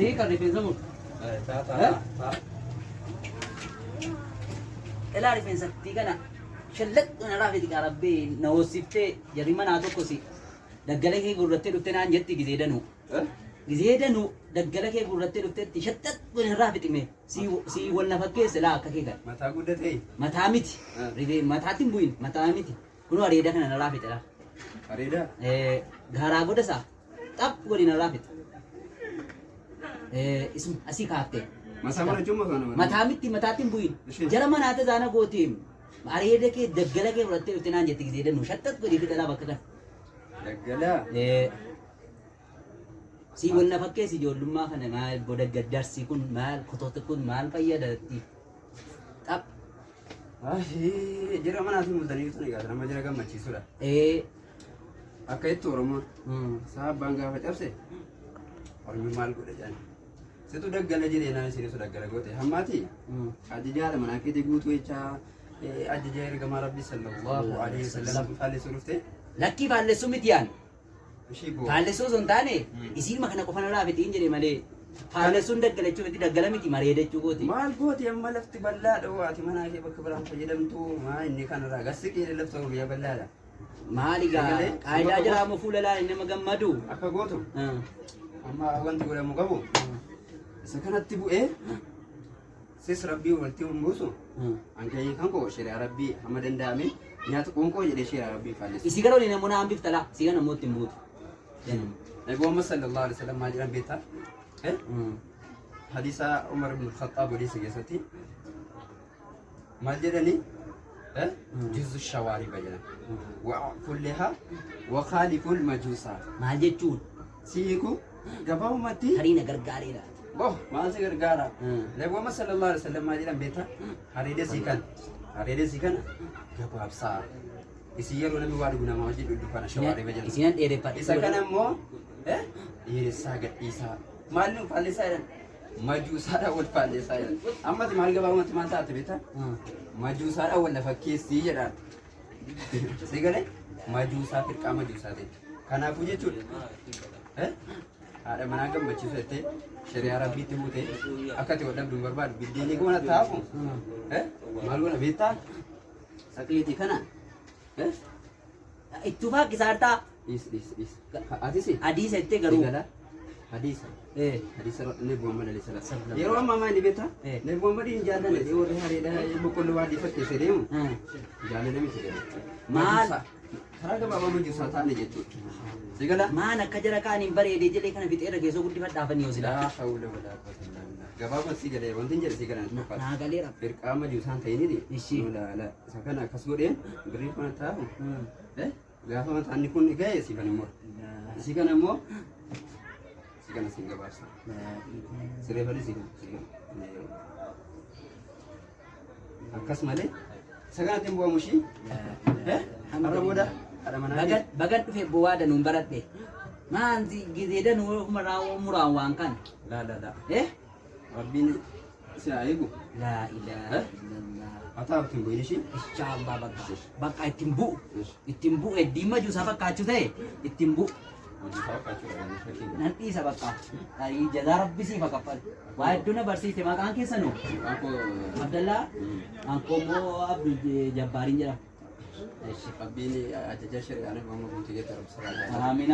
Sii kan rifeensa muru. Taa taa taa. Ilaa rifeensattii kana shallaqxu narraa fidi kaa rabbii na hoosiftee jarri manaa tokko si daggala kee gurrattee dhufte naan jetti gizee danuu. Gizee danuu daggala kee gurrattee dhuftetti shaxxaxxu narraa fixime si wal na fakkeesse laa akka kee kana. Mataa guddatee. Mataa miti. Rifee mataatti hin bu'in mataa miti. Kunoo areeda kana narraa fixe laa. Areeda. Gaaraa goda isaa xaph godhi narraa fixe. Isuma asii kaaftee. Mataa mana jechuun mataa nama. Mataa miti mataatti hin bu'in. Ishee. Jara manaa tasaana gooteem. Areeda kee daggala kee fudhattee dhufte naan jetti gisee dannu shaxxat godhi fixe laa bakka kana. Daggalaa. Si wal na fakkeessi ijoollummaa kana maal boda gaddarsi kun maal kotooti kun maal fayyada itti. Xaph. Jira manaatiin bultanii jirtan egaa nama jira gammachiisudha. Akka itti Oromoon isaa abbaan gaafa cabse ormi maal godha jedhan. Situ daggala jedhee naan isiin daggala goote. Hammaati ajaja haadha manaa keetii guutuu jechaa ajaja ergamaa rabbii sallallahu alaihi wasallam faallessuu dhufte. Lakkii faallessuu miti yaan. Ishii boo. Faallessuu osoo hin taane isiinuma kana qofa narraa fixiin jedhe malee faallessuun daggala jechuu miti daggala miti mareeda jechuu kooti. Maal gooti amma lafti bal'aadha hoo ati manaa kee bakka biraan fayyadamtu maa inni kanarraa gassi qeedhe lafti Oromiyaa bal'aadha. Maali gaa Sagalee? qaayidaa jiraa moo fuula laala nama gammadu. Akka gootu amma wanti godhamu qabu isa kanatti bu'ee sis rabbii walitti hin buusu hangayii kan koo shari'aa rabbii hamma danda'ame nyaata qoonqoo jedhee shari'aa rabbii faallessu. Isii gara waliin namoota hambifta laa isii kana immoo ittiin buutu. Nabi Muhammad sallallahu alaihi wasallam maal jedhan beektaa? Hadiisa Umar ibn Khattaab odeesse keessatti maal jedhani? Juzu shawaariba jedhan. Wa kulliha wa khaaliful majuusaa. Maal jechuun Siiku gabaabumatti tarii na gargaareera. Boh, maal si gargaara? Nabi Muhammad sallallahu alaihi wasallam maal jedhan beektaa? Hareeda sii kana. Hareeda sii kana gabaabsaa. Isin yeroo namni waa dhugu nama wajjin dhugdu kana shawaariba jedhan. Isinan dheereffadhe. Isa kana immoo dheeressaa gadhiisaa. Maal nu faalleessaa jedhan? Majuusaadhaan wal faalleessaa jedhan. Ammati maal gabaabumatti maal taate beektaa? Majuusaadhaan wal lafa keessii jedhaan. Si galee majuusaa firqaa majuusaa ta'e. Kanaafuu jechuudha. Haadha manaa gammachiisu jettee shari'aa rabbiitti buute akka ati wal dhabdu hin barbaadu. Biddeenni goona taafu. Maal goona beektaa? Saqleetii kana. Ittuu faakkisaartaa Dhiis dhiis dhiis. Atis adii settee garuu. Sigala hadiisa. Hadiisa Nabi Muhammad alayhi salaam. Yeroo ammaa maal ni beektaa? Nabi Muhammad hin jaallanne warri hareedha boqqolloo waan fakkeessee deemu. Jaalala miti jedhu. Maal? Karaa gabaabaa majuusaa taane jechuudha. Sigala. Maan akka jara kaaniin bareedee jedhee kana fixeerra keessoo guddifadhaafanii yoo silaa. Laa hawla walaa quwwata illaa billah. Gabaabumatti si galee wanti hin jedhe si galan fakkaata. Naa galeera. Firqaa majuusaan ta'initi. Ishii. Laa isa kana akkas godheen birrii kana taafu. Gaafa mataan kun ga'e si kan immoo. Isii kana immoo si kana siin gabaabsa. Sirreeffadhi si kana. Si kana. Akkas malee isa kanatti hin bu'amu ishii. Har'a booda haadha manaa kee. Bagan dhufe bu'aa danuun baradhe. Maan gizee danuu muraan waan kana. Laa laa laa. Rabbiin si haa eegu. Laa ilaaha illallah. Haa taa'u ittiin bu'in ishii. Inshaallah bakka bakka ittiin bu'u ittiin bu'u heddii majuusaa fakkaachuu ta'e ittiin bu'u. Hojii isaa fakkaachuudha. Shakkii. Nan dhiisa bakka. Tarii jazaa rabbi siif haa kaffalu. Waa hedduu na barsiiste maqaan keessanoo. Maqaan koo Abdallaa Ankoo immoo Abdul Jabbaariin jedhama. Rabbiin ajaja shari'aa nama guutuu jecha rabbi sallallahu Amina.